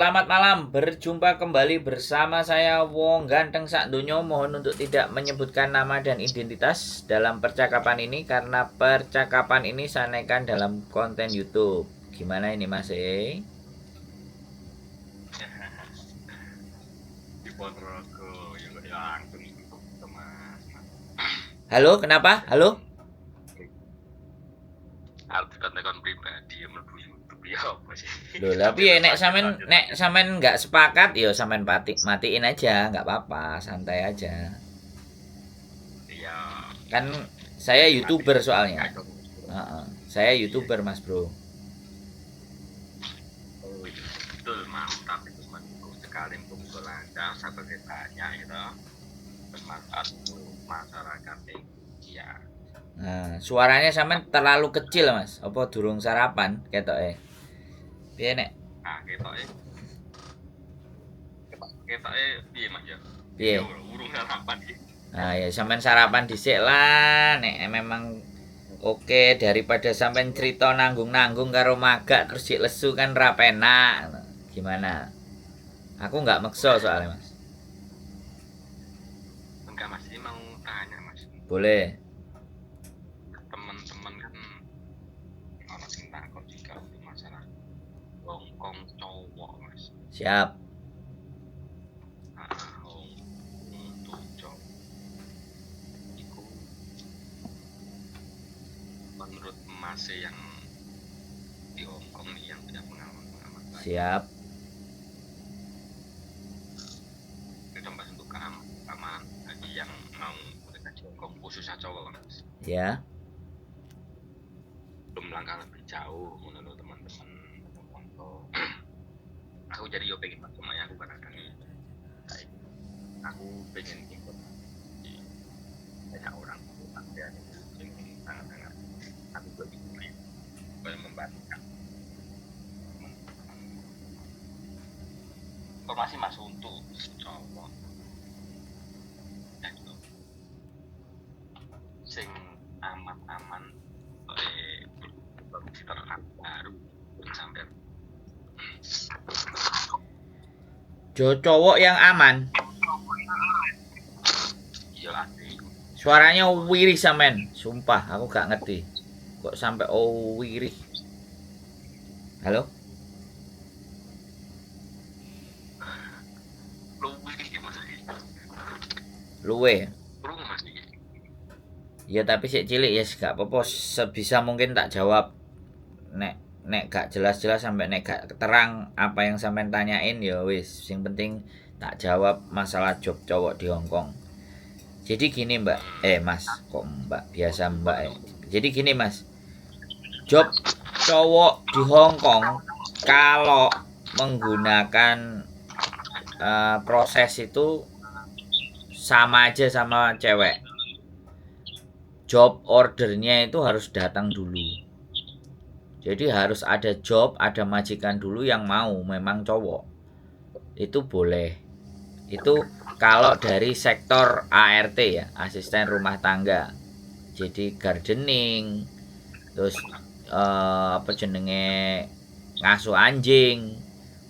Selamat malam, berjumpa kembali bersama saya Wong Ganteng Sak Dunyo. Mohon untuk tidak menyebutkan nama dan identitas dalam percakapan ini karena percakapan ini saya naikkan dalam konten YouTube. Gimana ini Mas E? Di Ponorogo ya kok ya langsung ke Mas. Halo, kenapa? Halo? Arep tekon pribadi ya mlebu YouTube ya apa sih? Loh, tapi ya nek sampean nggak sepakat ya sampean matiin aja, nggak apa-apa, santai aja. Iya. Kan saya YouTuber soalnya. Heeh. Saya YouTuber Mas Bro. Oh iya, betul mantap itu Mas. Sekali muga lancar sampai banyak gitu. Bermanfaat untuk masyarakat ya. Nah, suaranya sampean terlalu kecil, Mas. Apa durung sarapan ketoke? Piye nek? Ah, ketoke. Ketoke piye Mas ya? Piye? Ya urung sarapan iki. Nah, ya sampean sarapan dhisik lah nek memang oke daripada sampean cerita nanggung-nanggung karo magak terus sik lesu kan ra penak. Gimana? Aku nggak maksa soalnya, Mas. Enggak Mas, ini mau tanya Mas. Boleh. Teman-teman kan ono sing takon juga untuk masalah Hongkong cowok Mas. Siap. Ah, Hongkong untuk cowok iku menurut Mas yang di Hongkong nih yang punya pengalaman-pengalaman baik. Siap. Itu Mas untuk keamanan bagi yang mau bekerja di Hongkong khususnya cowok Mas. Ya. Belum melangkah lebih jauh menurut teman-teman atau aku jadi yo pengen Mas cuma ya aku kadang aku pengen ikut banyak orang ya itu sangat-sangat aku begitu supaya membantu informasi Mas untuk cowok ya gitu sing aman-aman eh baru sampai Jo cowok yang aman. Iya asli. Suaranya wirih sampean. Sumpah, aku gak ngerti. Kok sampai oh wirih. Halo? Luwe iki Mas iki. Luwe. Krungu Mas iki. Ya tapi sik cilik ya gak apa-apa, sebisa mungkin tak jawab. Nek nek gak jelas-jelas sampai nek gak terang apa yang sampean tanyain ya wis, sing penting tak jawab masalah job cowok di Hong Kong. Jadi gini Mbak, Mas, kok Mbak, biasa Mbak eh. Jadi gini Mas, job cowok di Hong Kong kalau menggunakan proses itu sama aja sama cewek. Job ordernya itu harus datang dulu. Jadi harus ada job, ada majikan dulu yang mau memang cowok. Itu boleh. Itu kalau dari sektor ART ya, asisten rumah tangga. Jadi gardening, terus apa jenenge ngasuh anjing,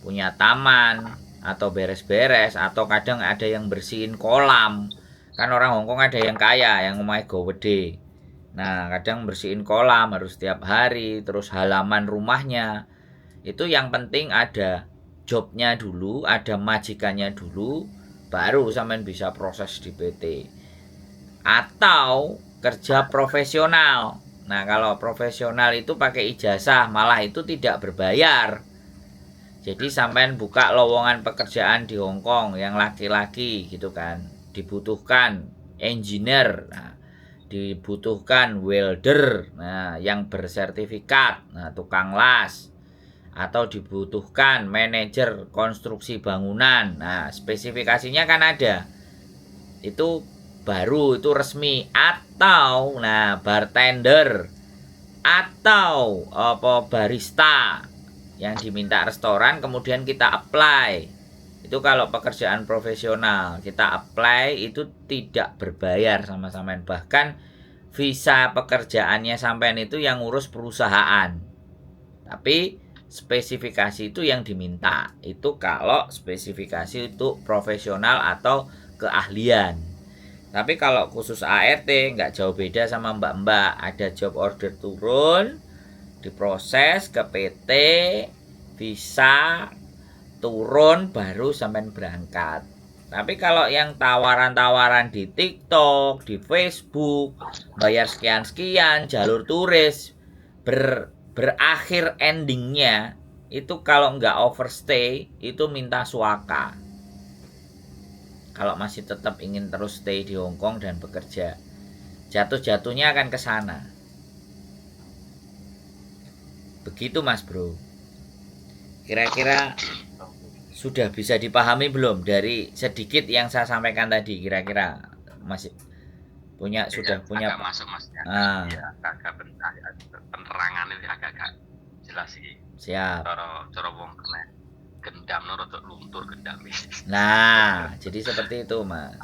punya taman atau beres-beres atau kadang ada yang bersihin kolam. Kan orang Hongkong ada yang kaya, yang omahe gede. Nah, kadang bersihin kolam harus tiap hari, terus halaman rumahnya. Itu yang penting ada jobnya dulu, ada majikannya dulu, baru sampean bisa proses di PT. Atau kerja profesional. Nah, kalau profesional itu pakai ijazah, malah itu tidak berbayar. Jadi sampean buka lowongan pekerjaan di Hong Kong yang laki-laki gitu kan, dibutuhkan engineer, nah, dibutuhkan welder, nah yang bersertifikat, nah tukang las, atau dibutuhkan manajer konstruksi bangunan. Nah, spesifikasinya kan ada. Itu baru itu resmi. Atau nah bartender atau apa barista yang diminta restoran kemudian kita apply. Itu kalau pekerjaan profesional kita apply itu tidak berbayar sama sampean. Bahkan visa pekerjaannya sampean itu yang ngurus perusahaan. Tapi Spesifikasi itu yang diminta. Itu kalau spesifikasi itu profesional atau keahlian. Tapi kalau khusus ART nggak jauh beda sama mbak-mbak. Ada job order turun, diproses ke PT, visa turun baru sampai berangkat. Tapi kalau yang tawaran-tawaran di TikTok, di Facebook, bayar sekian-sekian, jalur turis, berakhir endingnya itu kalau nggak overstay itu minta suaka. Kalau masih tetap ingin terus stay di Hong Kong dan bekerja, jatuh-jatuhnya akan ke sana. Begitu Mas Bro. Kira-kira sudah bisa dipahami belum dari sedikit yang saya sampaikan tadi, kira-kira masih punya, Iya, sudah punya agak masuk Mas ya. Ah. Iya, agak penerangan ini agak-agak jelas sih. Siap. Cara wong kena gendam no rada luntur gendam. Nah, jadi seperti itu Mas.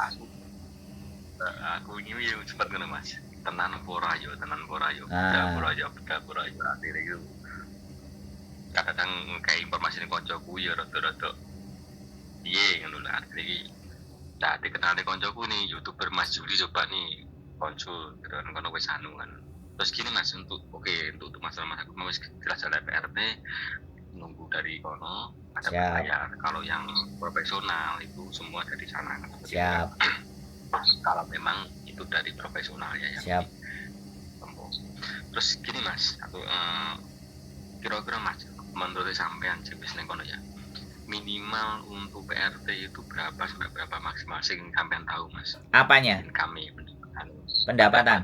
Aku ini yo sempat ngono Mas. Tenan apa ora yo, tenan apa ora yo. Ah. Ora yo, ora yo akhire yo. Kadang kayak informasi ning kancaku ya rada-rada piye ngono lho artine iki. Nah, dikenali koncoku nih, YouTuber Mas Juli coba nih konsul, gitu kan, kono wis anu kan. Terus gini Mas, untuk oke, untuk masalah Mas aku mau wis jelas ada PRT nunggu dari kono ada bayar. Kalau yang profesional itu semua dari sana kan. Siap. Kalau memang itu dari profesional ya yang Siap. Terus gini Mas, aku kira-kira Mas menurut sampean sing wis ning kono ya, minimal untuk PRT itu berapa sampai berapa maksimal sing sampean tahu Mas? Apanya? Income pendapatan.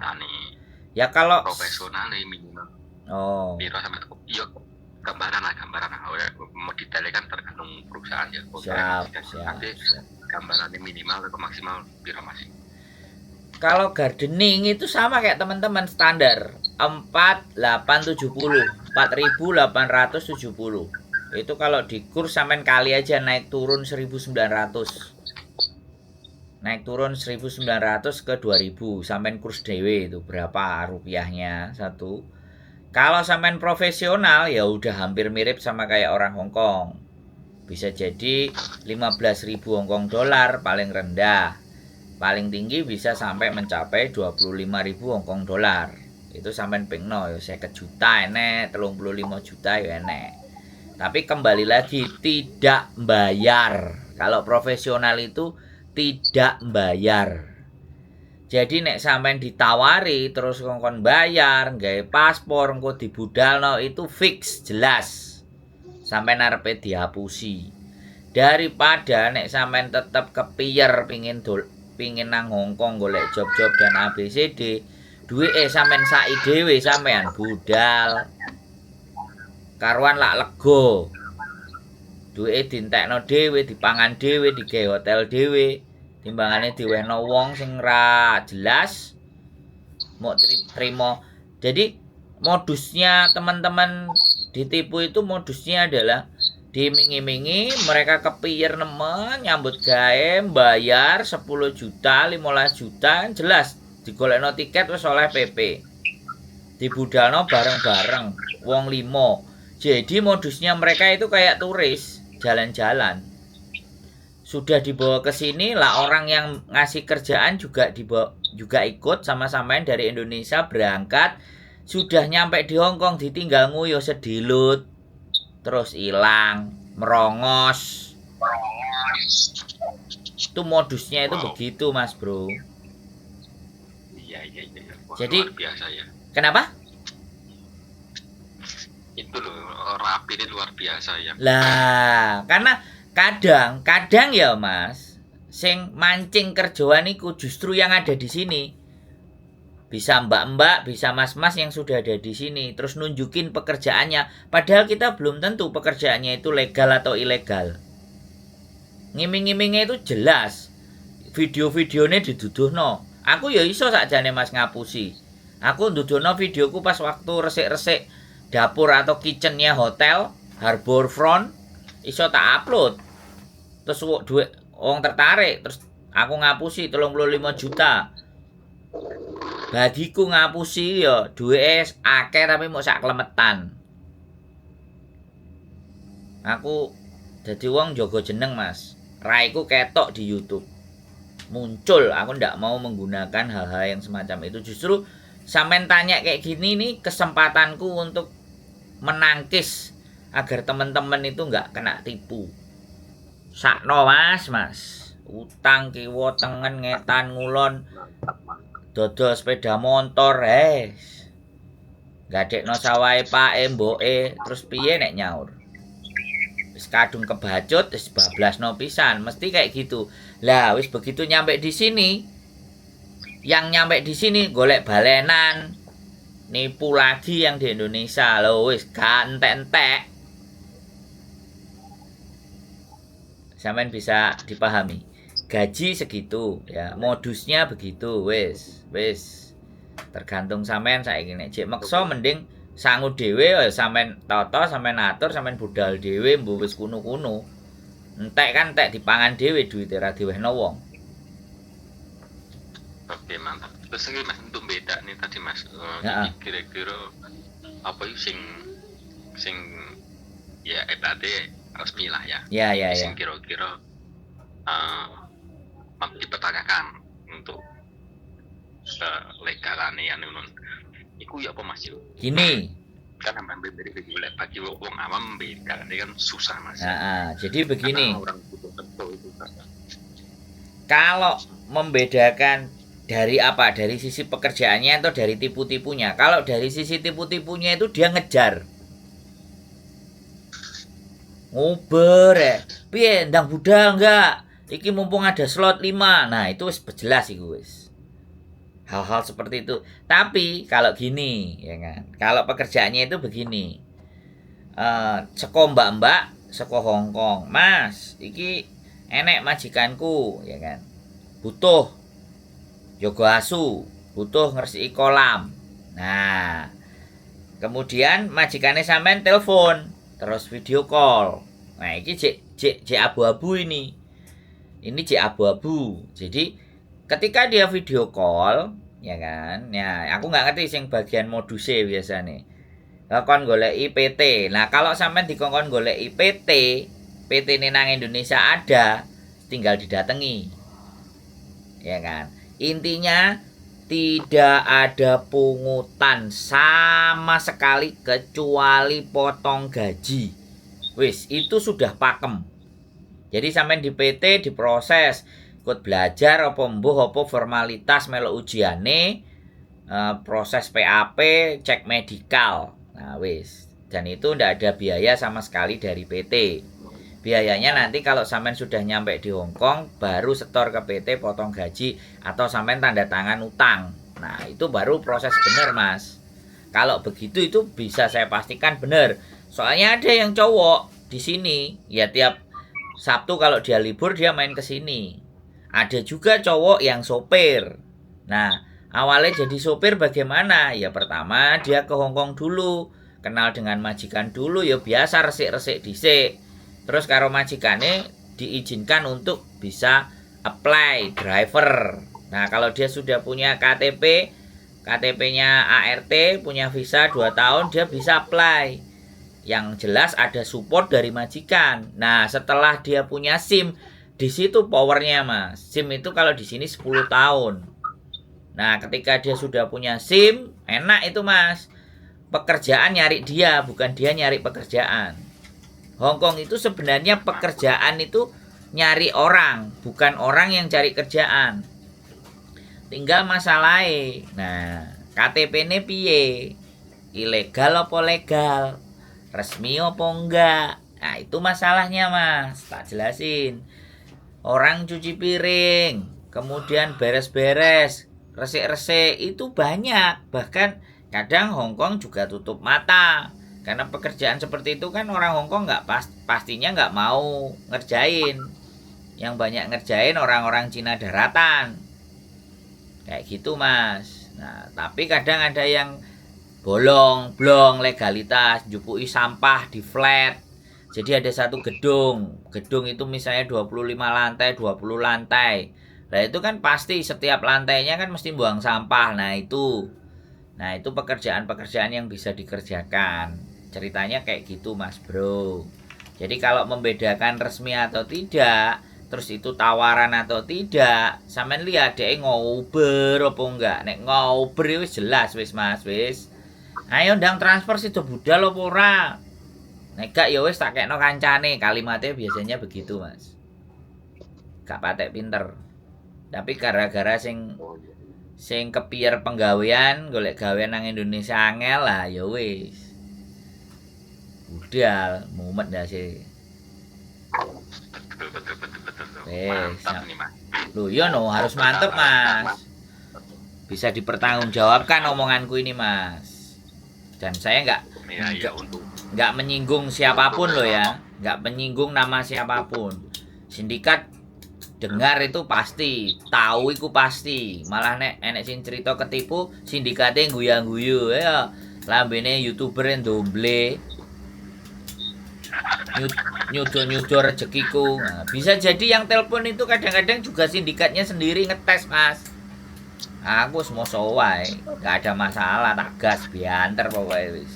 Ya kalau profesional minimal. Oh. Piro sampai iya gambaran lah, gambaran. Oh, ya, mau detailnya kan tergantung perusahaan ya. Siap, siap, Nanti siap. Gambarannya minimal atau maksimal piro Mas? Kalau gardening itu sama kayak teman-teman standar 4870, 4870. Itu kalau di kurs sampean kali aja naik turun 1900. Naik turun 1900 ke 2000 sampean kurs dewe itu berapa rupiahnya satu. Kalau sampean profesional ya udah hampir mirip sama kayak orang Hong Kong. Bisa jadi 15.000 Hong Kong dolar paling rendah. Paling tinggi bisa sampai mencapai 25.000 Hong Kong dolar. Itu sampean pingno ya 50 juta enek, 35 juta ya enek. Tapi kembali lagi tidak bayar. Kalau profesional itu tidak bayar. Jadi nek sampean ditawari terus kongkon bayar, nggawe paspor engko dibudalno itu fix jelas. Sampean arepe dihapusi. Daripada nek sampean tetep kepiyer pingin pingin nang Hong Kong golek job-job dan ABCD, duwike sampean sai dhewe sampean budal. Karuan lak lego. Duwike dientekno dhewe, dipangan dhewe, digawe hotel dhewe. Timbangane diwehno wong sing ra jelas mau trimo. Jadi modusnya teman-teman ditipu itu modusnya adalah dimingi-mingi, mereka kepiyer nemen, nyambut gawe, bayar 10 juta, 15 juta, jelas digolekno tiket wis oleh PP. Dibudalno bareng-bareng wong 5. Jadi modusnya mereka itu kayak turis, jalan-jalan. Sudah dibawa ke sini lah, orang yang ngasih kerjaan juga dibawa, juga ikut sama-sama dari Indonesia berangkat. Sudah nyampe di Hong Kong ditinggal nguyuh sedilut. Terus hilang, merongos. Itu modusnya itu Wow. Begitu Mas Bro. Iya, iya, iya. Wah, jadi luar biasa ya. Kenapa? Itu loh, rapi ini luar biasa ya. Lah, karena kadang-kadang ya Mas, sing mancing kerjaan iku justru yang ada di sini. Bisa mbak-mbak, bisa mas-mas yang sudah ada di sini, terus nunjukin pekerjaannya. Padahal kita belum tentu pekerjaannya itu legal atau ilegal. Ngiming-ngimingnya itu jelas. Video-videonya diduduhno. Aku ya iso sakjane Mas ngapusi. Aku nduduhno videoku pas waktu resik-resik dapur atau kitchennya hotel Harbor Front, iso tak upload. Terus duit wong tertarik, terus aku ngapusi 35 juta. Bagiku ngapusi ya duwike akeh tapi mau sak klemetan. Aku dadi wong jaga jeneng, Mas. Raiku ketok di YouTube. Muncul, aku ndak mau menggunakan hal-hal yang semacam itu. Justru sampean tanya kayak gini nih kesempatanku untuk menangkis agar teman-teman itu nggak kena tipu. Sakno, Mas, Mas. Utang kiwa tengen ngetan ngulon Mantap, Mas. dodol sepeda motor, es. Gadekno sawahe pake mboke, terus piye nek nyaur? Wis kadung kebacut, wis bablasno pisan, mesti kayak gitu. Lah wis begitu nyampe di sini, yang nyampe di sini golek balenan, nipu lagi yang di Indonesia. Loh wis gak entek-entek. Sampean bisa dipahami. Gaji segitu ya, modusnya begitu, wis, wis. Tergantung sampean saiki nek jek meksa mending sangu dhewe ya sampean tata, sampean atur, sampean budal dhewe mbuh wis kuno-kuno. Entek kan entek dipangan dhewe duwite ra diwehno wong. Oke, mantap. Terus ini Mas untuk beda nih tadi Mas. Heeh. Iki kira-kira apa itu sing sing ya berarti resmi lah ya. Ya ya ya. Sing kira-kira dipertanyakan untuk legalane ya nun. Iku ya apa Mas yo? Gini. Kan sampean bagi wong awam beda kan susah Mas. Nah, jadi begini. Karena orang butuh tentu itu kan. Kalau membedakan dari apa? Dari sisi pekerjaannya atau dari tipu-tipunya? Kalau dari sisi tipu-tipunya itu dia ngejar. Nguber ya. Piye ndang budal enggak? Iki mumpung ada slot 5. Nah, itu wis jelas iku wis. Hal-hal seperti itu. Tapi kalau gini, ya kan. Kalau pekerjaannya itu begini. Seko mbak-mbak, seko Hong Kong. Mas, iki enek majikanku, ya kan. Butuh jaga asu, butuh ngresiki kolam. Nah, kemudian majikannya sampean telepon, terus video call. Nah, iki jek jek jek abu-abu ini. Ini jek abu-abu. Jadi ketika dia video call, ya kan? Ya, aku nggak ngerti sing bagian moduse biasane. Kon goleki PT. Nah, kalau sampean dikongkon goleki PT, PT ini nang Indonesia ada, tinggal didatangi. Ya kan? Intinya tidak ada pungutan sama sekali kecuali potong gaji. Wis, itu sudah pakem. Jadi sampean di PT diproses, ikut belajar apa mbuh apa formalitas melok ujiane, proses PAP, cek medikal. Nah, wis. Dan itu ndak ada biaya sama sekali dari PT. Biayanya nanti kalau sampean sudah nyampe di Hong Kong baru setor ke PT potong gaji atau sampean tanda tangan utang. Nah, itu baru proses bener, Mas. Kalau begitu itu bisa saya pastikan bener. Soalnya ada yang cowok di sini, ya tiap Sabtu kalau dia libur dia main ke sini. Ada juga cowok yang sopir. Nah, awalnya jadi sopir bagaimana? Ya pertama dia ke Hong Kong dulu, kenal dengan majikan dulu, ya biasa resik-resik dhisik. Terus karo majikane diizinkan untuk bisa apply driver. Nah, kalau dia sudah punya KTP, K T P-nya ART, punya visa 2 tahun, dia bisa apply. Yang jelas ada support dari majikan. Nah, setelah dia punya SIM, di situ powernya, Mas. SIM itu kalau di sini 10 tahun. Nah, ketika dia sudah punya SIM, enak itu, Mas. Pekerjaan nyari dia, bukan dia nyari pekerjaan. Hong Kong itu sebenarnya pekerjaan itu nyari orang, bukan orang yang cari kerjaan. Tinggal masalahnya. Nah, K T P-ne piye? Ilegal apa legal? Resmi apa enggak? Nah, itu masalahnya, Mas. Tak jelasin. Orang cuci piring, kemudian beres-beres, resik-resik itu banyak. Bahkan kadang Hong Kong juga tutup mata. Karena pekerjaan seperti itu kan orang Hong Kong nggak pastinya nggak mau ngerjain. Yang banyak ngerjain orang-orang Cina daratan. Kayak gitu, Mas. Nah, tapi kadang ada yang bolong, blong legalitas, jupuki sampah di flat. Jadi ada satu gedung, gedung itu misalnya 25 lantai, 20 lantai. Nah, itu kan pasti setiap lantainya kan mesti buang sampah. Nah, itu. Nah, itu pekerjaan-pekerjaan yang bisa dikerjakan. Ceritanya kayak gitu, Mas Bro. Jadi kalau membedakan resmi atau tidak, terus itu tawaran atau tidak, sampean lihat dhek ngober apa enggak. Nek ngober wis jelas wis Mas, wis. Ayo ndang transfer sido budal apa ora? Nek gak ya wis tak kekno kancane, kalimatnya biasanya begitu, Mas. Gak patek pinter. Tapi gara-gara sing Oh iya. sing kepier penggawean, golek gawean nang Indonesia angel lah ya wis. Budal, mumet ndase. Betul betul betul betul. Betul. Wis, Mantap nih Mas. Loh iya no, harus mantep, Mas. Bisa dipertanggungjawabkan omonganku ini, Mas. Dan saya nggak Iya iya untuk nggak menyinggung siapapun loh ya, nggak menyinggung nama siapapun. Sindikat dengar itu pasti, tahu itu pasti. Malah nek enek sing cerita ketipu, sindikate guya-guyu ya. Lambene YouTuber ndomble. Nyudo-nyudo rezekiku. Nah, bisa jadi yang telepon itu kadang-kadang juga sindikatnya sendiri ngetes, Mas. Aku semua wae, nggak ada masalah, tak gas bianter pokoknya wis.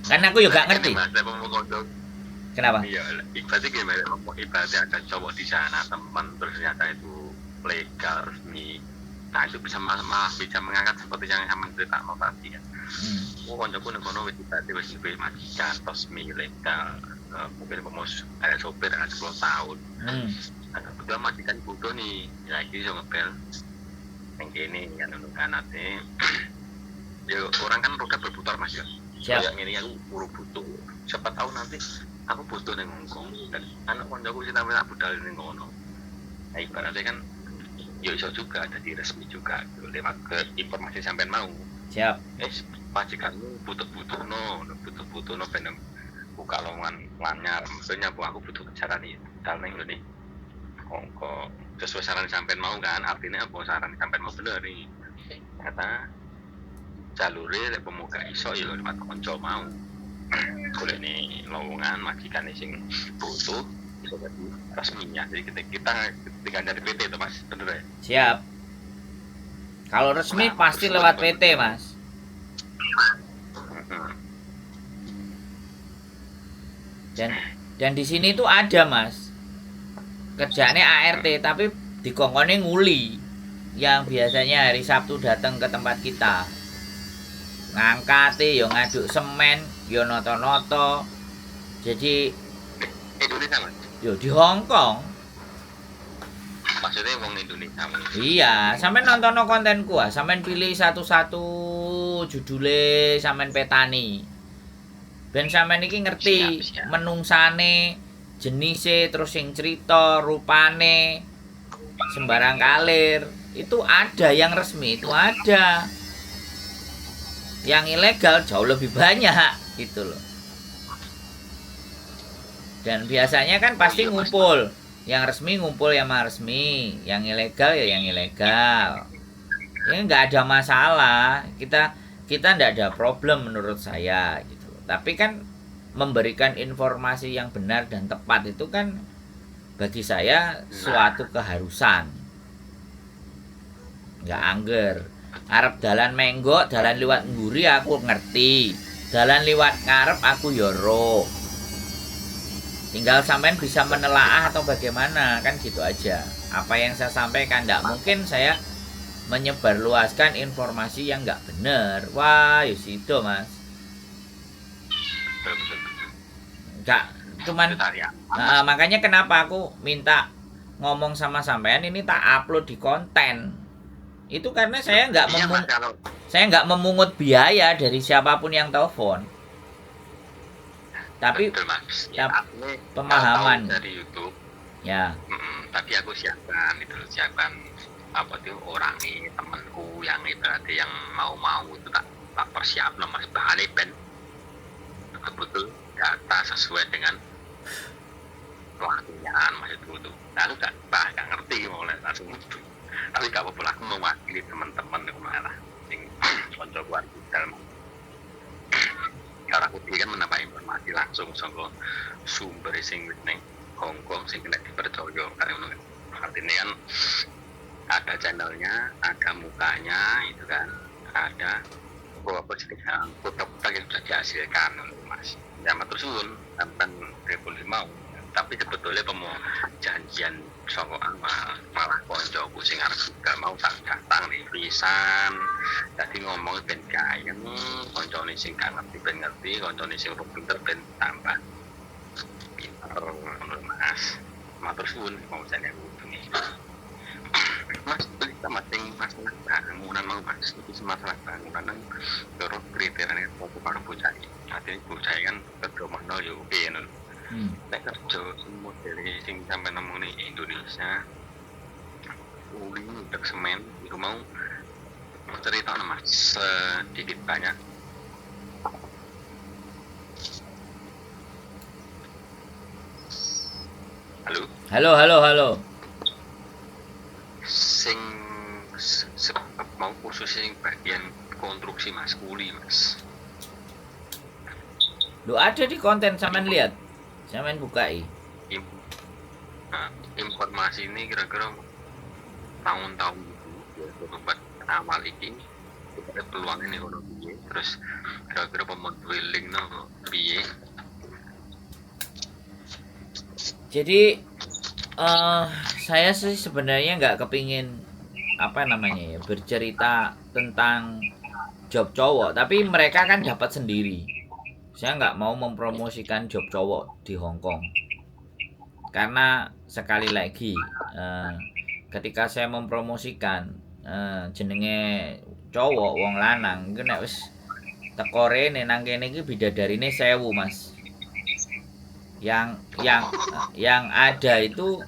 Kan aku juga gak ngerti. Mas, saya mau ngomong. Kenapa? Iya, berarti gimana? Ibaratnya ada cowok di sana, teman, terus ternyata itu legal resmi. Nah itu bisa malah bisa mengangkat seperti yang sama cerita mau tadi ya. Oh, koncoku ning kono wis ibaratnya wis duwe majikan resmi legal. Mungkin mau ada sopir ada 10 tahun. Nah, kebetulan majikan butuh nih, ya iki iso ngebel. Yang kene kan ngono kan ate. Ya orang kan roda berputar Mas ya. Siap. Kayak ngene aku buru butuh. Siapa tahu nanti aku butuh ning Hongkong dan anak koncoku sing sampe tak budal ning kono. Nah, ibaratnya kan ya iso juga jadi resmi juga gitu, lewat ke informasi sampean mau. Siap. Majikanmu butuh-butuh no, butuh-butuh no ben buka lowongan lanyar. Maksudnya bu aku butuh cara nih, budal ning ngene Hongkong. Sesuai saran sampean mau kan, artinya apa saran sampean mau bener nih. Ternyata jalure lek pemuka iso ya lewat konco mau. Golek nih lowongan majikan sing butuh iso dadi resminya. Jadi kita ketika dari PT itu Mas, bener ya? Siap. Kalau resmi Nah, pasti lewat PT, Mas. Dan di sini tuh ada, Mas. Kerjaannya ART tapi dikongkone nguli. Yang biasanya hari Sabtu datang ke tempat kita. Ngangkate yo ngaduk semen, yo noto-noto. Jadi Indonesia, Mas. yo di Hong Kong. Maksudnya wong Indonesia. Wong Iya, sampean nonton kontenku ah, sampean pilih satu-satu judule sampean petani. Ben sampean iki ngerti Siap, siap. menungsane, jenise, terus sing cerita, rupane, sembarang kalir. Itu ada yang resmi, itu ada. Yang ilegal jauh lebih banyak gitu loh. Dan biasanya kan pasti Oh, iya, Mas. ngumpul. Yang resmi ngumpul yang resmi, yang ilegal ya yang ilegal. Ya nggak ada masalah. Kita kita nggak ada problem menurut saya gitu. Tapi kan memberikan informasi yang benar dan tepat itu kan bagi saya suatu keharusan. Nggak angger. Arep dalan menggok, dalan liwat mburi aku ngerti. Dalan liwat ngarep aku yo ro. Tinggal sampean bisa menelaah atau bagaimana, kan gitu aja. Apa yang saya sampaikan, nggak mungkin saya menyebarluaskan informasi yang nggak bener. Wah, ya situ, Mas. Betul, betul, betul. Nggak, cuman Bentar ya. Nah, makanya kenapa aku minta ngomong sama sampean ini tak upload di konten. Itu karena saya nggak Iya, Mas, kalau saya nggak memungut biaya dari siapapun yang telepon. Tapi betul, Mas. Ya, aku pemahaman. tahu dari YouTube. Ya. Tapi aku siapkan itu, siapkan apa tuh orang nih temanku yang ibaratnya yang mau-mau itu tak persiapno Mas, balik ben betul-betul data sesuai dengan pelatihan Mas itu tuh. Nah, aku gak ngerti mau langsung itu. Tapi gak apa-apa lah, aku mewakili teman-teman yang malah sing konco keluarga dalam. Karena aku kan menambah informasi langsung saka sumber sing ning Hong Kong sing kena dipercaya kan ngono kan. Artinya kan ada channelnya, ada mukanya itu kan, ada beberapa jenis produk yang bisa dihasilkan ngono Mas. Ya matur suwun sampean telepon mau. Tapi sebetulnya pemo janjian saka awal malah koncoku sing arep gak mau tak datang nih pisan. Dadi ngomong ben gayeng, koncone sing gak ngerti ben ngerti, koncone sing urung pinter ben tambah pinter ngono Mas. Matur suwun mau jane aku hubungi. Mas, cerita Mas sing masalah bangunan mau Mas, iki masalah bangunan nang terus kriteriane apa karo bocah iki. Artinya bocah kan kerja mana yo piye ngono. Nek kerja sing modele sing sampe nemoni Indonesia uli ndek semen iku mau cerita Mas sedikit banyak. Halo. Halo, halo, halo. Sing mau khusus sing bagian konstruksi Mas, kuli Mas. Lu ada di konten sampean lihat. Sampean bukai. Nah, informasi ini kira-kira tahun-tahun 2024 awal iki ada peluang ini kono piye, terus kira-kira pemon dwelling no piye. Jadi saya sih sebenarnya nggak kepingin apa namanya ya bercerita tentang job cowok, tapi mereka kan dapat sendiri. Saya nggak mau mempromosikan job cowok di Hong Kong karena sekali lagi ketika saya mempromosikan jenenge cowok wong lanang iku nek wis teko rene nang kene iki bidadarine 1000 Mas. Yang ada itu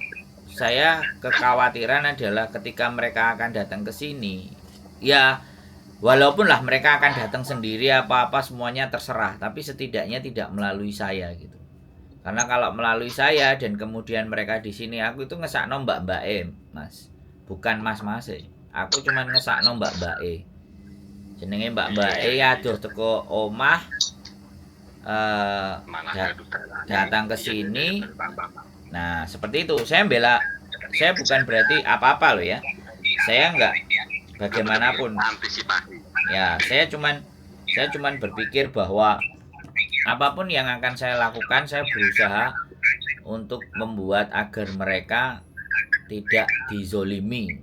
saya kekhawatiran adalah ketika mereka akan datang ke sini, ya walaupun lah mereka akan datang sendiri apa-apa semuanya terserah, tapi setidaknya tidak melalui saya gitu. Karena kalau melalui saya dan kemudian mereka di sini, aku itu ngesakno mbak-mbake, Mas. Bukan mas-mase. Aku cuman ngesakno mbak-mbake. Jenenge mbak-mbake adoh teko omah datang ke sini. Nah, seperti itu. Saya bela, saya bukan berarti apa-apa loh ya. Saya enggak bagaimanapun. Ya, saya cuman berpikir bahwa apapun yang akan saya lakukan, saya berusaha untuk membuat agar mereka tidak dizolimi.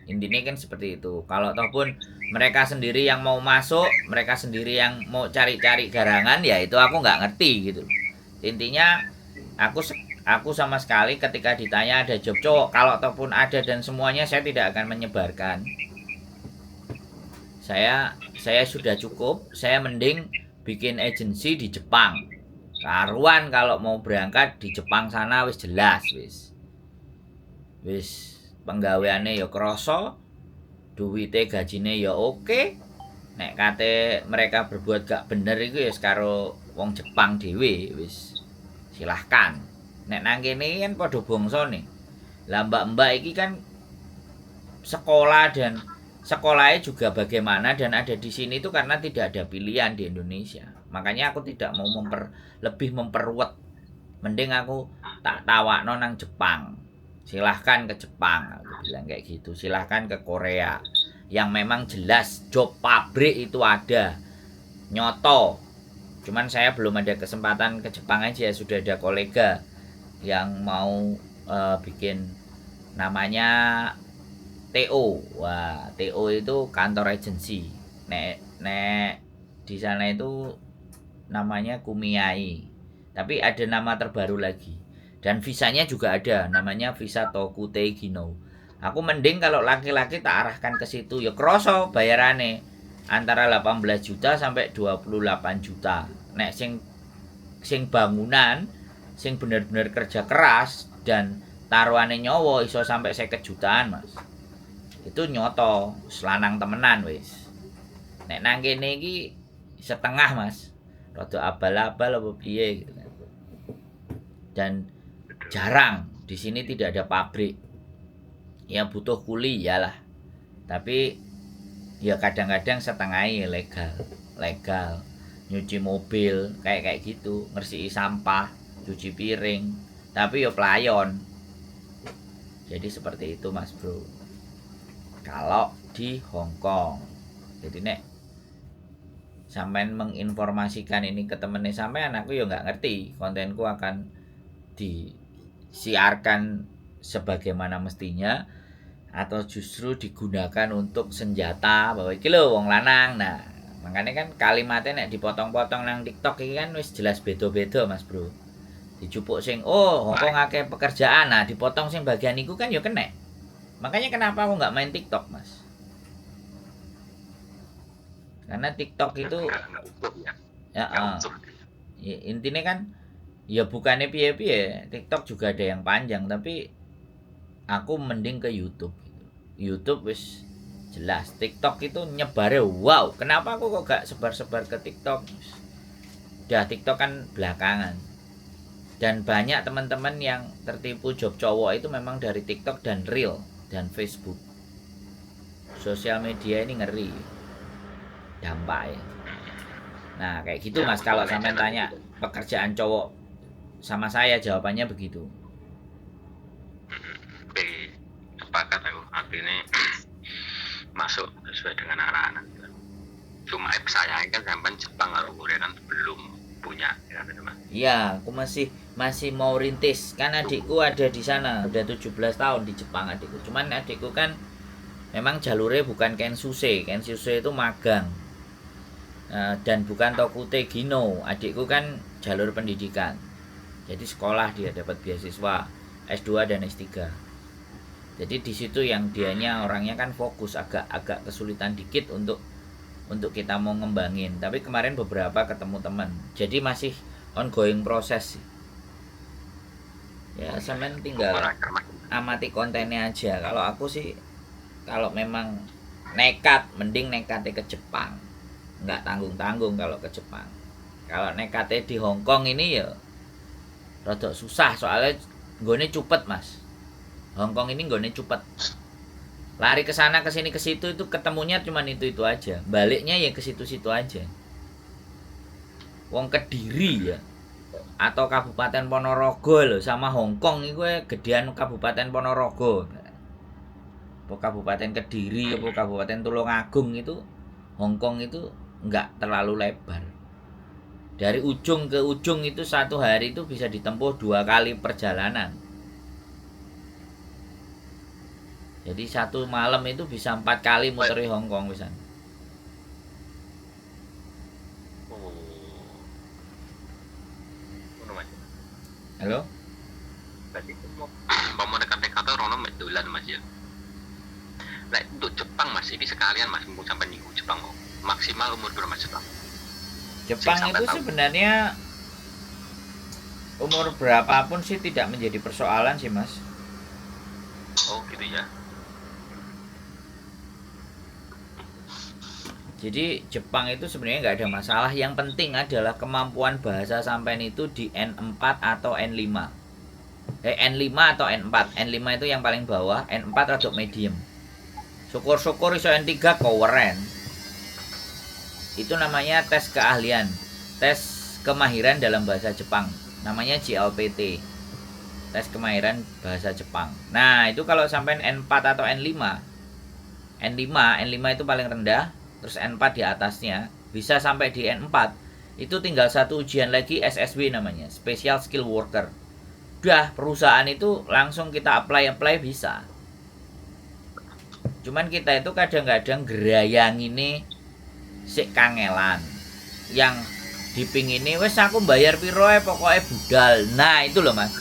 Intinya kan seperti itu. Kalau ataupun mereka sendiri yang mau masuk, mereka sendiri yang mau cari-cari garangan, ya itu aku nggak ngerti gitu. Intinya aku sama sekali ketika ditanya ada job cowok, kalau ataupun ada dan semuanya saya tidak akan menyebarkan. Saya sudah cukup, saya mending bikin agensi di Jepang. Karuan kalau mau berangkat di Jepang sana wis jelas wis. Wis penggaweane ya krasa, duwite gajine ya oke. Nek kate mereka berbuat gak bener iku ya karo wong Jepang dhewe wis. Silahkan. Nek nang kene kan padha bangsane. Lah mbak-mbak iki kan sekolah dan sekolahnya juga bagaimana dan ada di sini itu karena tidak ada pilihan di Indonesia. Makanya aku tidak mau lebih memperruwet. Mending aku tak tawakno nang Jepang. Silahkan ke Jepang, aku bilang kayak gitu. Silahkan ke Korea. Yang memang jelas job pabrik itu ada. Nyoto. Cuman saya belum ada kesempatan ke Jepang aja, sudah ada kolega yang mau bikin namanya TO. Wah, TO itu kantor agensi. Nek di sana itu namanya Kumiai. Tapi ada nama terbaru lagi. Dan visanya juga ada, namanya visa Tokutei Gino. Aku mending kalau laki-laki tak arahkan ke situ, ya kroso bayarane antara 18 juta sampai 28 juta. Nek sing bangunan, sing bener-bener kerja keras dan taruhane nyawa iso sampai 50 jutaan, Mas. Itu nyoto, selanang temenan wis. Nek nang kene iki setengah, Mas. Rada abal-abal apa piye gitu kan. Dan jarang di sini tidak ada pabrik. Ya butuh kuli iyalah. Tapi ya kadang-kadang setengahnya legal. Nyuci mobil kayak gitu, ngersihi sampah, cuci piring, tapi yo pelayon. Jadi seperti itu, Mas Bro. Kalau di Hong Kong. Jadi nek Sampean menginformasikan ini ke temennya sampean, aku ya nggak ngerti kontenku akan disiarkan sebagaimana mestinya atau justru digunakan untuk senjata bahwa iki lho wong lanang. Nah, makanya kan kalimatnya nek dipotong-potong nang TikTok iki kan wis jelas beda-beda, Mas Bro. Dijupuk sing oh Hongkong akeh pekerjaan, nah dipotong sing bagian iku kan ya kena. Makanya kenapa aku nggak main TikTok, Mas? Karena TikTok itu Nggak utuh ya. ya, Nggak utuh. ya, intinya kan ya bukannya piye-piye, TikTok juga ada yang panjang, tapi aku mending ke YouTube gitu. YouTube wis jelas, TikTok itu nyebare wow. Kenapa aku kok gak sebar-sebar ke TikTok? Udah TikTok kan belakangan. Dan banyak teman-teman yang tertipu job cowok itu memang dari TikTok dan Reel dan Facebook. Sosial media ini ngeri dampaknya. Nah, kayak gitu Ya, Mas, kalau untuk sampean channel tanya itu. pekerjaan cowok sama saya jawabannya begitu. Oke, sepakat aku. Artinya masuk sesuai dengan arahan. Cuma sayangnya kan sampean Jepang atau Korea kan belum punya ya kan, Mas. Iya, aku masih masih mau rintis. Kan adikku ada di sana, udah 17 tahun di Jepang adikku. Cuman adikku kan memang jalurnya bukan Kensuse. Kensuse itu magang. Dan bukan Tokute Gino. Adikku kan jalur pendidikan. Jadi sekolah dia dapat beasiswa S2 dan S3. Jadi di situ yang dianya orangnya kan fokus, agak agak kesulitan dikit untuk kita mau ngembangin. Tapi kemarin beberapa ketemu teman. Jadi masih ongoing proses sih. Ya, sampean tinggal amati kontennya aja. Kalau aku sih kalau memang nekat, mending nekatnya ke Jepang. Nggak tanggung-tanggung kalau ke Jepang. Kalau nekatnya di Hong Kong ini ya rada susah soalnya nggone cupet, Mas. Hong Kong ini nggone cupet. Lari ke sana ke sini ke situ itu ketemunya cuman itu-itu aja. Baliknya ya ke situ-situ aja. Wong Kediri ya atau Kabupaten Ponorogo loh sama Hong Kong itu gedean Kabupaten Ponorogo. Apa Kabupaten Kediri apa Kabupaten Tulungagung itu Hong Kong itu nggak terlalu lebar. Dari ujung ke ujung itu satu hari itu bisa ditempuh 2 kali perjalanan. Jadi satu malam itu bisa 4 kali muteri Hong Kong bisa. Oh. Ngono, Mas. Halo? Berarti mau nekat-nekat rono mek dolan, Mas ya. Lek untuk Jepang Mas, ini sekalian Mas mumpung sampai nyinggung Jepang kok. Maksimal umur berapa Mas Jepang? Jepang Sing sampai itu tahu. sebenarnya umur berapapun sih tidak menjadi persoalan sih, Mas. Oh, gitu ya. Jadi Jepang itu sebenarnya nggak ada masalah. Yang penting adalah kemampuan bahasa sampean itu di N4 atau N5. N5 atau N4. N5 itu yang paling bawah, N4 rada medium. Syukur-syukur iso N3 koweren. Itu namanya tes keahlian, tes kemahiran dalam bahasa Jepang. Namanya JLPT. Tes kemahiran bahasa Jepang. Nah, itu kalau sampean N4 atau N5. N5 itu paling rendah, terus N4 di atasnya, bisa sampai di N4. Itu tinggal satu ujian lagi, SSW namanya, Special Skill Worker. Udah, perusahaan itu langsung kita apply-apply bisa. Cuman kita itu kadang-kadang gerayangine sik kangelan. Yang dipingini wis aku bayar piro ae pokoke budal. Nah, itu loh, Mas.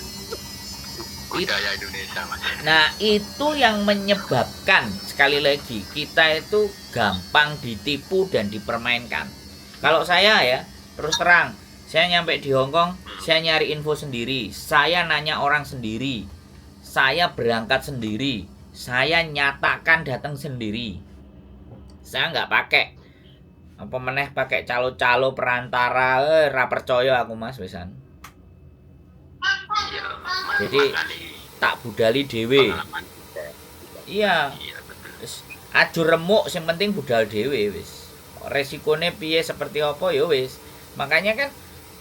Budaya Indonesia, Mas. Nah, itu yang menyebabkan sekali lagi kita itu gampang ditipu dan dipermainkan. Kalau saya ya, terus terang, saya nyampe di Hong Kong, saya nyari info sendiri, saya nanya orang sendiri, saya berangkat sendiri, saya nyatakan datang sendiri. Saya nggak pakai apa meneh pakai calo-calo perantara, ra percaya aku Mas wisan. Iya, Jadi tak budali dhewe. Iya. Iya, betul. Wis aju remuk sing penting budal dhewe wis. Resikone piye seperti apa ya wis. Makanya kan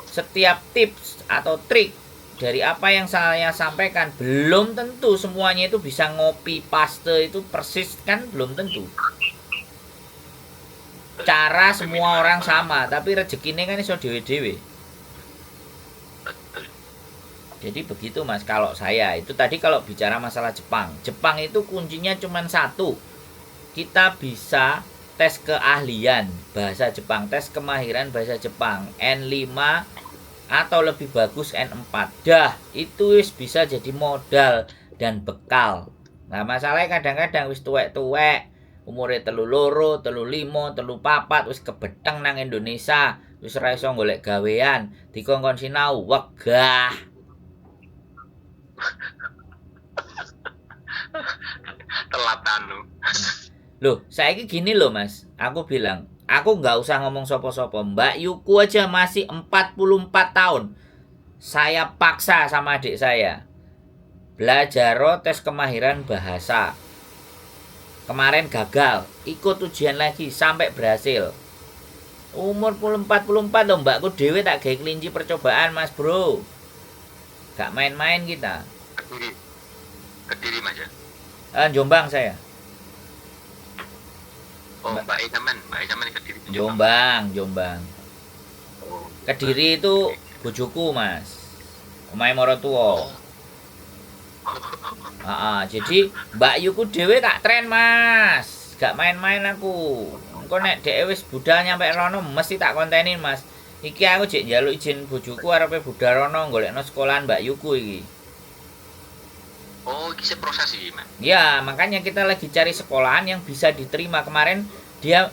setiap tips atau trik dari apa yang saya sampaikan belum tentu semuanya itu bisa ngopi paste itu persis kan belum tentu. Cara semua orang sama, tapi rezekine kan iso dhewe-dhewe. Betul. Jadi begitu Mas, kalau saya itu tadi kalau bicara masalah Jepang. Jepang itu kuncinya cuma satu. Kita bisa tes keahlian bahasa Jepang, tes kemahiran bahasa Jepang N5 atau lebih bagus N4. Dah, itu wis bisa jadi modal dan bekal. Nah, masalahnya kadang-kadang wis tuwek-tuwek, umure 32, 35, 34 wis kebeteng nang Indonesia, wis ora iso golek gawean, dikongkon sinau wegah. Telat anu. Loh, saiki gini loh Mas, aku bilang, aku nggak usah ngomong sopo-sopo, Mbak Yuku aja masih 44 tahun. Saya paksa sama adik saya belajar tes kemahiran bahasa. Kemarin gagal, ikut ujian lagi sampai berhasil. Umur 44 loh, mbakku dhewe tak gawe kelinci percobaan Mas Bro. Gak main-main kita. Kediri. Kediri Mas ya. Jombang saya. Oh, Mbak Icaman, Mbak Icaman Kediri. Jombang, Jombang. Oh. Kediri itu bojoku, Mas. Omahe maratuwa. Heeh, jadi Mbak Yuku dhewe tak tren, Mas. Gak main-main aku. Engko nek dhek wis budal nyampe rono mesti tak kontenin, Mas. Iki aku jek njaluk izin bojoku arepe budal rono golekno sekolahan Mbak Yuku iki. Oh, iki sih proses iki, Mas. Ya, makanya kita lagi cari sekolahan yang bisa diterima. Kemarin dia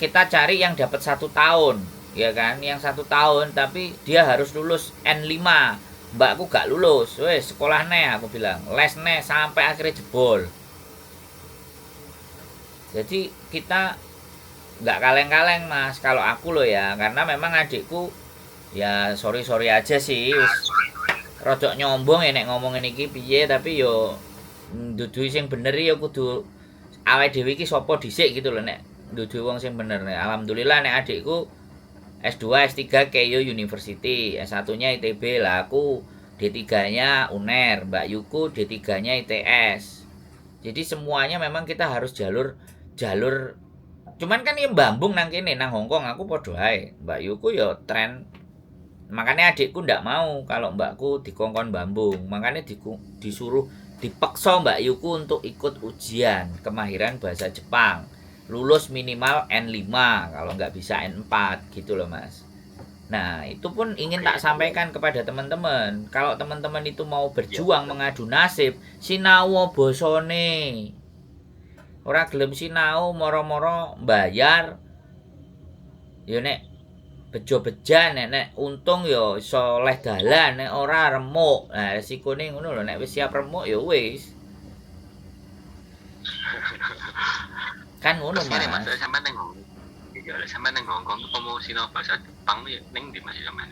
kita cari yang dapat 1 tahun, ya kan? Yang 1 tahun, tapi dia harus lulus N5. Mbakku gak lulus, wes sekolah neh aku bilang, les neh sampai akhirnya jebol. Jadi kita nggak kaleng-kaleng Mas, kalau aku loh ya, karena memang adikku ya sorry-sorry aja sih, wis rodok nyombong ya nek ngomongin iki piye, tapi yo nduduhi sing bener ya kudu awake dhewe iki sapa dhisik gitu loh nek nduduhi wong sing bener. Nek alhamdulillah nek adikku S2, S3 Keio University, S1-nya ITB lah, aku D3-nya UNER, Mbak Yuku D3-nya ITS. Jadi semuanya memang kita harus jalur jalur, cuman kan ya bambung nang kene nang Hong Kong aku podo ae. Mbak Yuku ya tren. Makanya adikku ndak mau kalau mbakku dikongkon bambung. Makanya disuruh dipaksa Mbak Yuku untuk ikut ujian kemahiran bahasa Jepang. Lulus minimal N5 kalau nggak bisa N4 gitu loh Mas. Nah, itu pun ingin tak sampaikan kepada teman-teman. Kalau teman-teman itu mau berjuang mengadu nasib, sinau bosone. Ora gelem sinau moro-moro bayar. Ya nek bejo-bejan nek, nek untung ya iso leh dalan, nek ora remuk. Nah, resikone ngono lho, nek wis siap remuk ya wis. Kan ngono, Terus ngene, Mas. Mas, sampean ning Hong Iya, lek sampean ning Hong Kong umpama sinau bahasa Jepang ya ning ndi Mas sampean?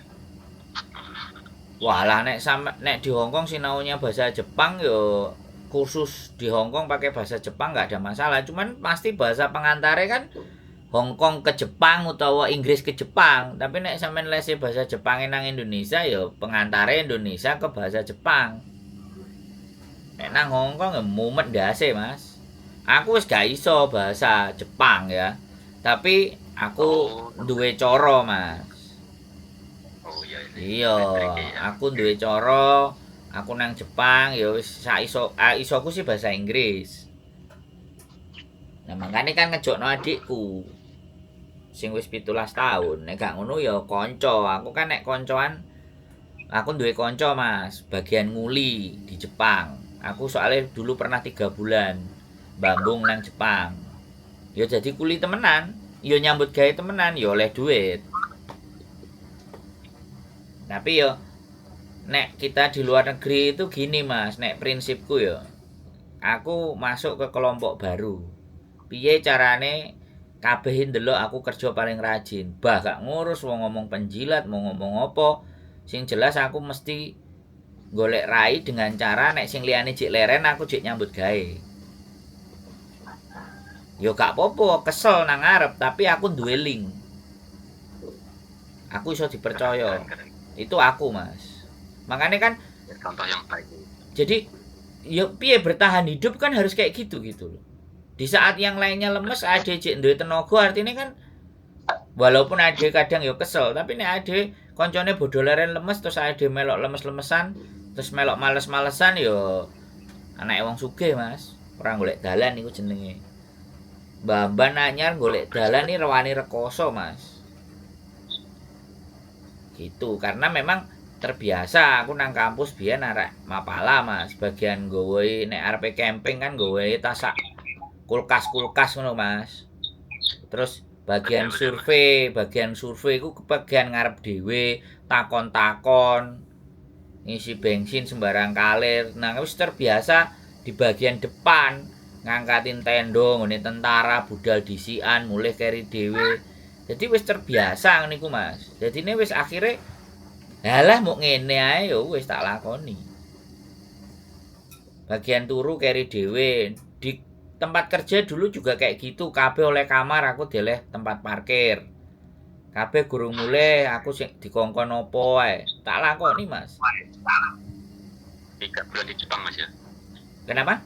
Walah nek sampe nek di Hong Kong sinaunya bahasa Jepang yo kursus di Hong Kong pakai bahasa Jepang nggak ada masalah. Cuman pasti bahasa pengantare kan Hong Kong ke Jepang utawa Inggris ke Jepang. Tapi nek sampean lese bahasa Jepang nang Indonesia ya pengantare Indonesia ke bahasa Jepang. Nek nang Hong Kong ya mumet ndase, Mas. Aku wis gak iso bahasa Jepang ya. Tapi aku duwe cara, Mas. Oh iya. Iya, aku duwe cara, aku nang Jepang ya wis sak iso, isoku sih bahasa Inggris. Nah, makanya kan ngejokno adikku sing wis 17 tahun. Nek gak ngono ya kanca. Aku kan nek koncoan, aku duwe kanca, Mas, bagian nguli di Jepang. Aku soalnya dulu pernah 3 bulan bambung nang Jepang. Ya jadi kuli temenan, ya nyambut gawe temenan, ya oleh duit. Tapi yo nek kita di luar negeri itu gini, Mas, nek prinsipku yo aku masuk ke kelompok baru. Piye carane kabeh ndelok aku kerja paling rajin. Bah gak ngurus wong ngomong penjilat, mau ngomong apa. Sing jelas aku mesti golek rai dengan cara nek sing liyane jek leren aku jek nyambut gawe. Yo gak apa-apa, kesel nang ngarep, tapi aku duwe link. Aku iso dipercaya. Itu aku, Mas. Makanya kan contoh yang baik. Jadi yo piye bertahan hidup kan harus kayak gitu gitu loh. Di saat yang lainnya lemes, ada jek duwe tenaga, artinya kan Walaupun ade kadang yo kesel, tapi nek ade koncone bodo leren lemes terus ade melok lemes-lemesan, terus melok males-malesan yo anake wong sugih, Mas. Ora golek dalan iku jenenge. Mbah-mbah anyar golek dalan iki rewani rekoso, Mas. Gitu, karena memang terbiasa aku nang kampus biyen arek mapala, Mas. Bagian nggawe nek arepe camping kan nggawe tas sak kulkas-kulkas ngono, Mas. Terus bagian Betul, betul, Mas. survei, bagian survei iku kebagian ngarep dhewe, takon-takon, ngisi bensin sembarang kalir. Nah, wis terbiasa di bagian depan ngangkatin tendo nggone tentara budal disikan mulih keri dhewe. Jadi wis terbiasa niku, Mas. Dadine wis akhire halah mok ngene ae ya wis tak lakoni. Bagian turu keri dhewe. Di tempat kerja dulu juga kayak gitu, kabeh oleh kamar aku deleh tempat parkir. Kabeh gurung mulih aku sing dikongkon opo ae. Tak lakoni, Mas. 3 bulan di Jepang, Mas ya. Kenapa?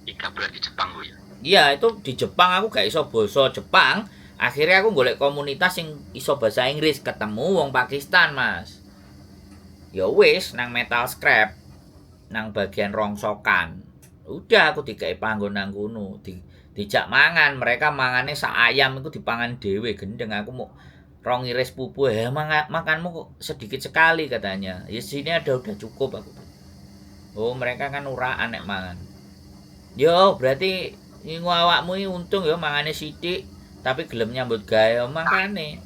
3 bulan di Jepang Bu ya. Iya, itu di Jepang aku gak iso basa Jepang. Akhirnya aku golek komunitas sing iso bahasa Inggris, ketemu wong Pakistan, Mas. Ya wis nang metal scrap, nang bagian rongsokan. Udah aku dikai panggon nang kono, dijak mangan, mereka mangane sak ayam iku dipangan dhewe, gendeng aku mau rong iris pupu, ya makanmu kok sedikit sekali katanya. Ya sini ada udah cukup aku. Oh, mereka kan uraan nek mangan. Yo, berarti ngingu awakmu iki untung yo mangane sithik tapi gelem nyambut gawe makane.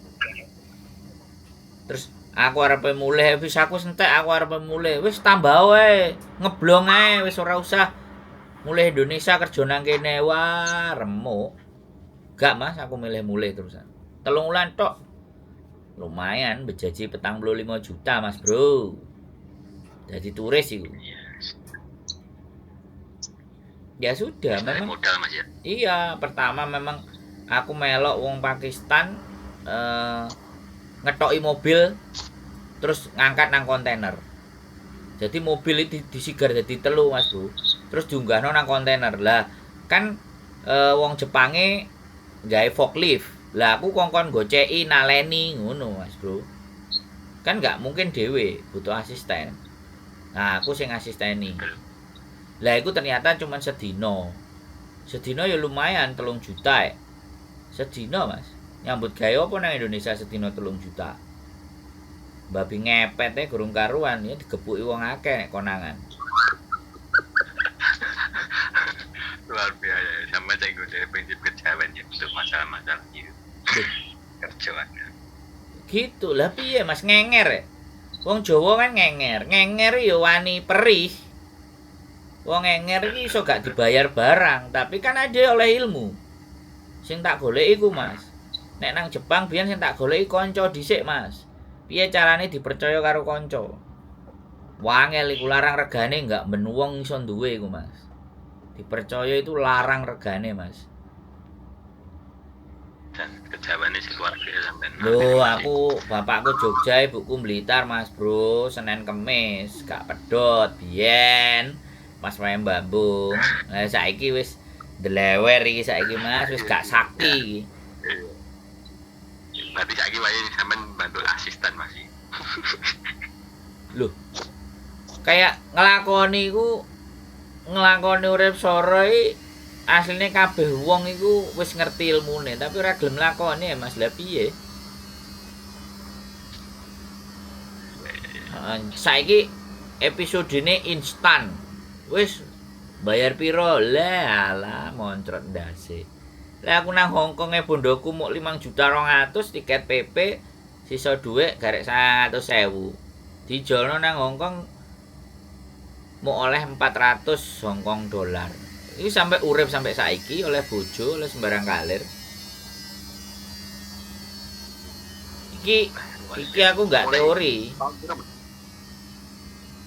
Terus aku arepe mulih, wis aku entek aku arepe mulih. Wis tambah wae, ngeblong ae wis ora usah mulih Indonesia kerja nang kene wah remuk. Gak Mas, aku milih mulih terusan. 3 wulan tok. Lumayan bejaji 45 juta Mas, Bro. Jadi turis iku. Iya. Ya sudah, Wis balik memang modal, Mas ya. iya, pertama memang aku melok wong Pakistan ngetoki mobil terus ngangkat nang kontainer. Jadi mobil itu disigar jadi 3 Mas Bro. Terus diunggahno nang kontainer. Lah kan wong Jepange gawe forklift. Lah aku kongkon goceki naleni ngono Mas Bro. Kan nggak mungkin dhewe, butuh asisten. Nah, aku sing asisteni. Betul. Lah iku ternyata cuma sedino. Sedino ya lumayan 3 juta ya. Sedino Mas. Nyambut gawe apa nang Indonesia sedino 3 juta. Babi ngepet e gurung karuan ya digepuki wong akeh nek konangan. Luar biasa sama cek gue dari prinsip kejawen ya untuk masalah-masalah gitu. Kerjaan. Gitu lah piye Mas ngenger ya. Wong Jawa kan ngenger. Ngenger ya wani perih. Wong ngenger iki iso gak dibayar barang, tapi kan ada oleh ilmu. Sing tak goleki iku, Mas. Nek nang Jepang biyen sing tak goleki kanca dhisik, Mas. Piye carane dipercaya karo kanca? Wangel iku larang regane gak ben wong iso duwe iku, Mas. Dipercaya itu larang regane, Mas. Dan kejawane sih luar biasa sampean. Loh, aku bapakku Jogja, ibuku Blitar, Mas Bro. Senin Kemis, gak pedot biyen. Pas main bambung. Lah saiki wis ndlewer iki saiki, Mas, wis gak sakti iki. Berarti saiki wae sampean bantu asisten Mas. Loh. Kayak nglakoni iku nglakoni urip soro iki asline kabeh wong iku wis ngerti ilmune, tapi ora gelem nglakoni ya Mas. Lah piye? Saiki episodene instan. Wis bayar piro? Lah alah moncrot ndase. Lah aku nang Hongkong e bondoku muk 5.200.000 tiket PP, sisa dhuwit garek 100.000. Dijolno nang Hongkong muk oleh 400 Hongkong dolar. Iki sampai urip sampai saiki oleh bojo, oleh sembarang kalir. Iki aku nggak teori.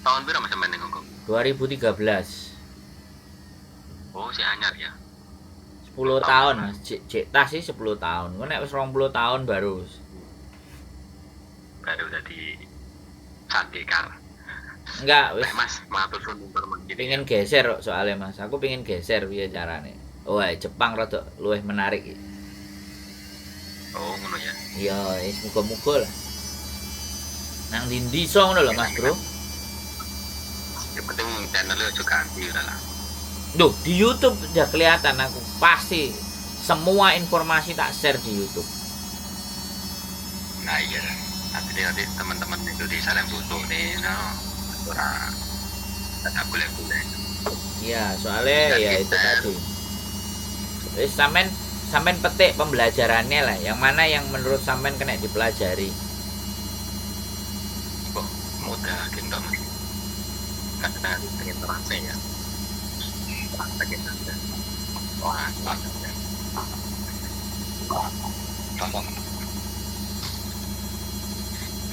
Tahun berapa Mas sampean ning Hongkong? 2013. Oh, si anyar ya. 10 tahun, Mas. Cek tas sih 10 tahun. Engko nek wis 20 tahun baru. Baru dadi sandekar. Enggak, wis. Nek Mas matur suwun informasi. Pingin geser kok soalnya Mas. Aku pingin geser piye carane. Oh, Jepang rada luwih menarik iki. Oh, ngono ya. Iya, wis muga-muga lah. Nang ndi iso ngono lho Mas Bro. Yang penting channelnya aja ganti udah lah. Duh, di YouTube udah kelihatan aku pasti semua informasi tak share di YouTube. Nah iya. Nanti nanti teman-teman itu di saling butuh nih, no. Ora tak boleh-boleh. Iya, soalnya ya itu tadi. Wis sampean sampean petik pembelajarannya lah, yang mana yang menurut sampean kena dipelajari. Kok mudah gitu Mas. Karena pengen terasa ya. Pengen terasa. Wah, wah, wah.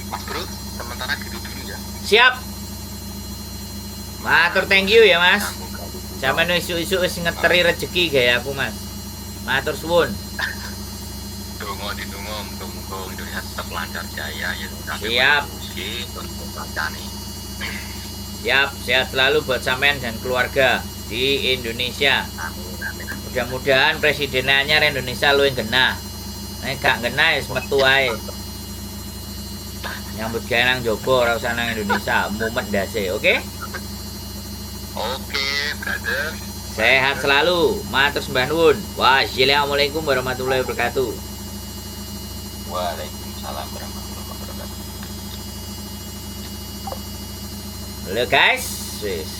Mas Bro, sementara gitu dulu ya. Siap. Matur thank you ya, Mas. Sampeyan isuk-isuk wis ngeteri rezeki gaya aku, Mas. Matur suwun. Dongo di dongo, muga-muga Indonesia tetap lancar jaya ya. Siap. Siap, sehat selalu buat sampean dan keluarga di Indonesia. Mudah-mudahan presiden anyar Indonesia luwih genah. Nek gak genah wis metu ae. Nyambut gawe nang jobo ora usah nang Indonesia, mumet ndase, oke? Oke, brother. Sehat selalu. Matur sembah nuwun. Wassalamualaikum warahmatullahi wabarakatuh. Waalaikumsalam warahmatullahi wabarakatuh. Halo guys, wis.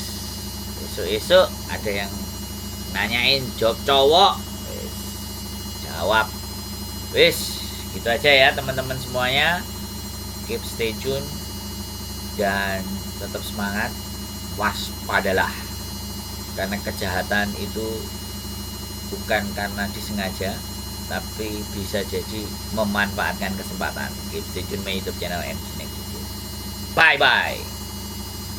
Esuk-esuk ada yang nanyain job cowok. Wis. Jawab. Wis, gitu aja ya teman-teman semuanya. Keep stay tune dan tetap semangat. Waspadalah. Karena kejahatan itu bukan karena disengaja, tapi bisa jadi memanfaatkan kesempatan. Keep stay tune my YouTube channel MC Next Video. Bye bye.